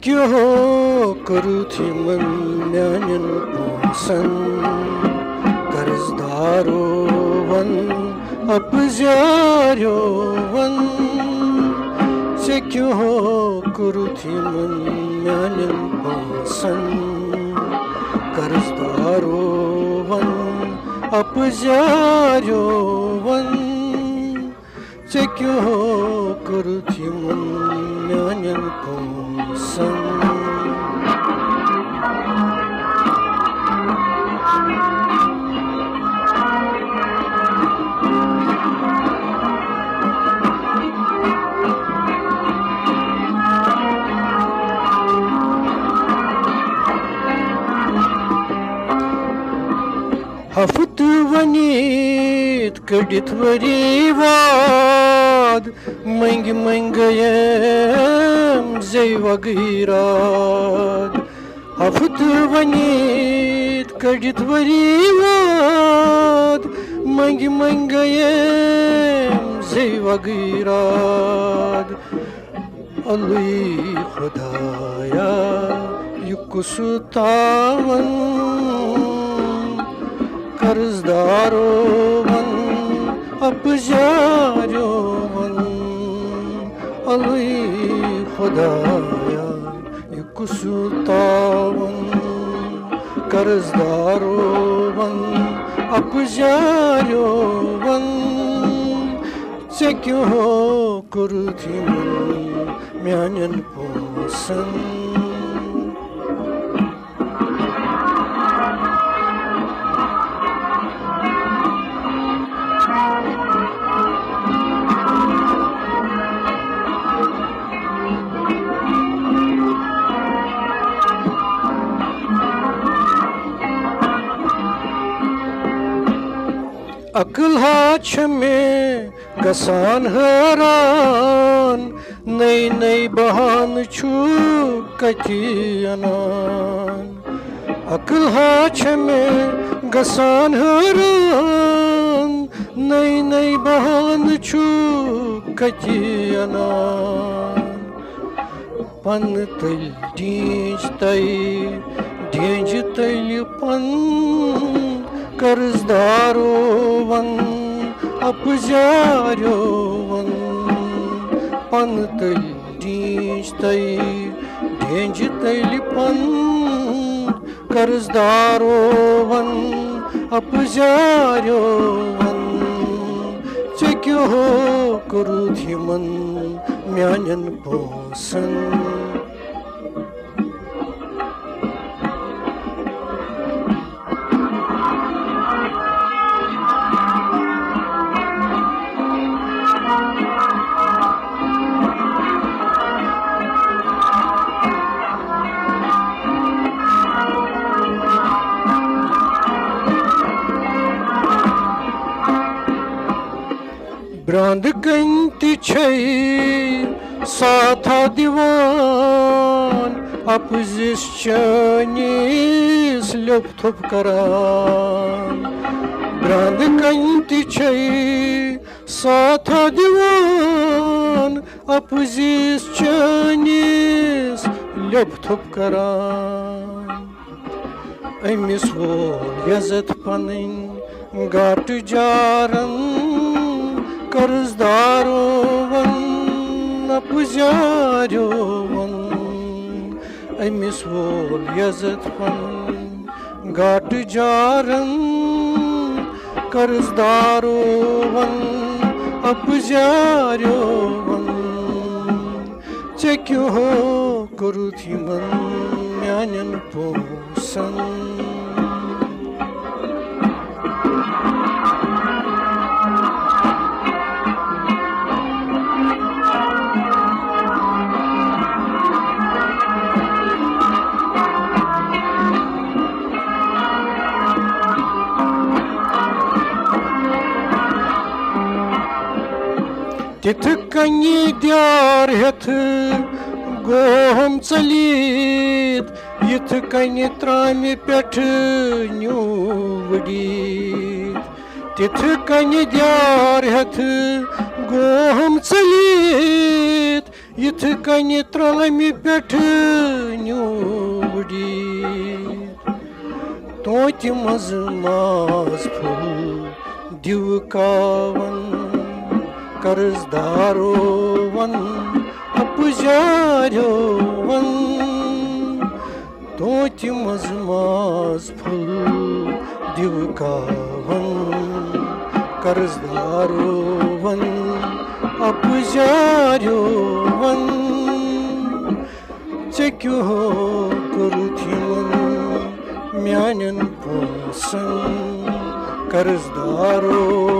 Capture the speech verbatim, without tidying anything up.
یہو کوٚرُتھ یِمن میانٮ۪ن پونٛسن، قرض دارو وَن، اپزیاریو وَن، ژےٚ کیٛاہ کوٚرُتھ یِمن میانٮ۪ن پونٛسن؟ قرض دارو وَن، اپزیاریو وَن، ژےٚ کیٛاہ کوٚرُتھ یِمن میانٮ۪ن پونٛسن؟ ہفتہٕ ؤنِتھ کٔڑِتھ ؤری واد، مٔنٛگۍ مٔنٛگۍ گٔیم زے وغیرات۔ ہفتہٕ ؤنِتھ کٔڑِتھ ؤری واد، مٔنٛگۍ مٔنٛگۍ گٔیم زے وغیرات۔ الٕے خدایا، یہِ کُس تاوَن؟ قرض دارو وَن، اپزیاریو وَن، الٕے خدایا، یہِ کُس تاوَن؟ قرض دارو وَن، اپزیاریو وَن، ژےٚ کیٛاہ کوٚرُتھ یِمن میانٮ۪ن پونٛسن؟ عقل ہا چھےٚ مےٚ گژھان حٲران، نٔے نٔے بہانہٕ چھُ کتہِ انان۔ عقل ہا چھےٚ مےٚ گژھان حٲران، نٔے نٔے بہانہٕ چھُ کتہِ انان۔ پنہٕ تٔلۍ ڈینج تَے، ڈینج تٔلۍ پن، قرض دارو وَن، اپزیاریو وَن۔ پنہٕ تٔلۍ ڈینج تَے، ڈینج تٔلۍ پن، قرض دارو وَن، اپزیاریو وَن، ژےٚ کیٛاہ کوٚرُتھ یِمن میانٮ۪ن پونٛسن؟ براندٕ کنۍ تہِ چھے ساتھا دِوان، اپزِس چٲنِس لیوٚپ تھوٚپ کران۔ براندٕ کنۍ تہِ چھے ساتھا دِوان، اپزِس چٲنِس لیوٚپ تھوٚپ کران۔ أمِس وول یزتھ پنٕنۍ گاٹہٕ جارن، قرض دارو وَن، اپزیاریو وَن۔ أمِس وول یزتھ پنٕنۍ گاٹہٕ جارن، قرض دارو وَن، اپزیاریو وَن۔ ژےٚ کیٛاہ کوٚرُتھ یِمن میانٮ۪ن پونٛسن؟ تِتھٕ کٔنۍ دیار ہٮ۪تھ گوہم ژٔلِتھ، یِتھٕ کٔنۍ ترامہِ پٮ۪ٹھٕ نیوٗ وُڈِتھ۔ تِتھٕ کٔنۍ دیار ہٮ۪تھ گوہم ژٔلِتھ، یِتھ کٔنۍ ترٛلمہِ پٮ۪ٹھٕ نیوٗ ڈیٖر، توتہِ منٛزٕ ماز پھوٚل دِوٕ کاوَن، قرض دارو وَن، اَپُزاریو وَن، توتہِ منٛزٕ ماز پھوٚل دِوٕ کاوَن، قرض دارو وَن، اَپُزاریو وَن، ژےٚ کیٛاہ کوٚرُتھ یِمَن میٛانٮ۪ن پونٛسَن؟ قرض دارو